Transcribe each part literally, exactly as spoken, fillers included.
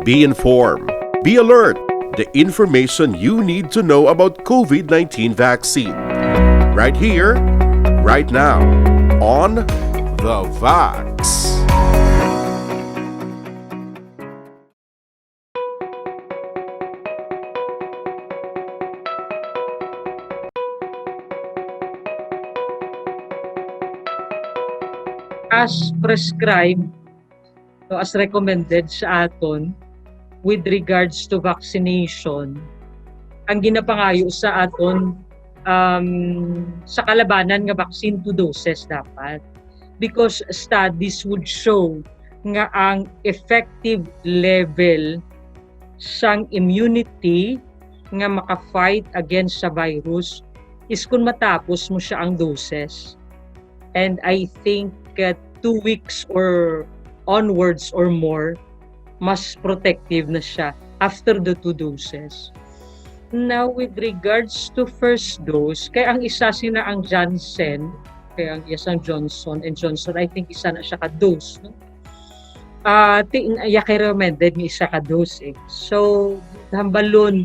Be informed. Be alert. The information you need to know about COVID nineteen vaccine. Right here, right now, on The Vax. As prescribed, no, as recommended sa aton with regards to vaccination, ang ginapangayo sa aton, um, sa kalabanan nga vaccine, two doses dapat, because studies would show nga ang effective level sang immunity nga maka-fight against sa virus is kung matapos mo siya ang doses. And I think, uh, two weeks or onwards or more, mas protective na siya after the two doses. Now, with regards to first dose, kay ang isa sina ang Janssen, kay ang isa ang Johnson and Johnson, I think isa na siya ka dose, no? Ah, ti, iya kay recommended nga isa ka dose eh. So, hambalon,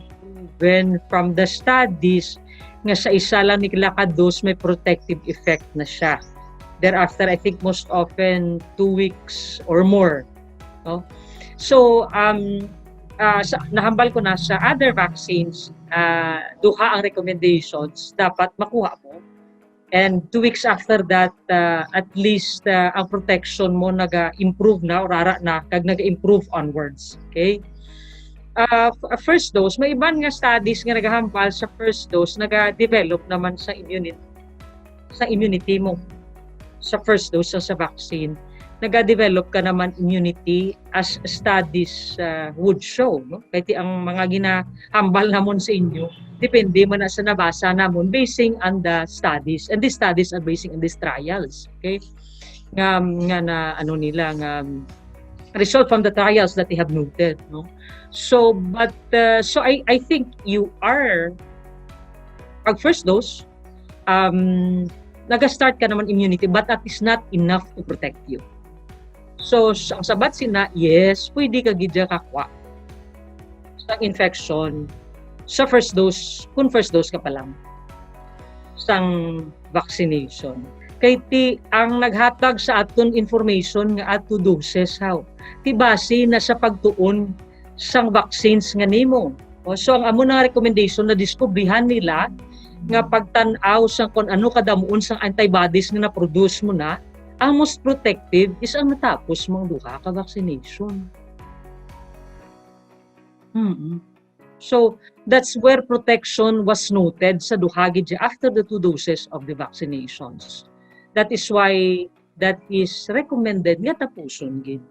even from the studies, nga sa isa lang nila ka dose may protective effect na siya. Thereafter, I think most often two weeks or more, no? So, um, ah, sa, nahambal ko na sa other vaccines, ah, duha ang recommendations dapat makuha mo. And two weeks after that, uh, at least, uh, ang protection mo naga-improve na or ara na, kag naga-improve onwards. Okay? Uh, f- uh, first dose, may iban nga studies nga nagahambal sa first dose, naga-develop naman sa immunity, sa immunity mo sa first dose sa, sa vaccine. Naga-develop ka naman immunity as studies, uh, would show, no? Kay ti ang mga ginahambal namon sa inyo, depende man na sa nabasa namon, basing on the studies. And these studies are basing on these trials, okay? Nga, nga na, ano nila, nga result from the trials that they have noted, no? So, but, uh, so I, I think you are, pag first dose, um, nag-start ka naman immunity, but that is not enough to protect you. So, s- ang sabat sina, yes, pwede ka gid kakwa sa infection sa first dose, kung first dose ka pa lang sang vaccination. Kay ti ang naghatag sa aton information nga ato doses, how? Ti base na sa pagtuon sang vaccines nga nimo. O, so ang amo na nga recommendation, na diskubrihan nila nga pagtan-aw sang kung ano kadamuon sang antibodies nga na-produce mo na, ang most protective is ang natapos mong duha ka vaccination. Mm. So, that's where protection was noted sa duha gid siya after the two doses of the vaccinations. That is why that is recommended nga tapuson gid.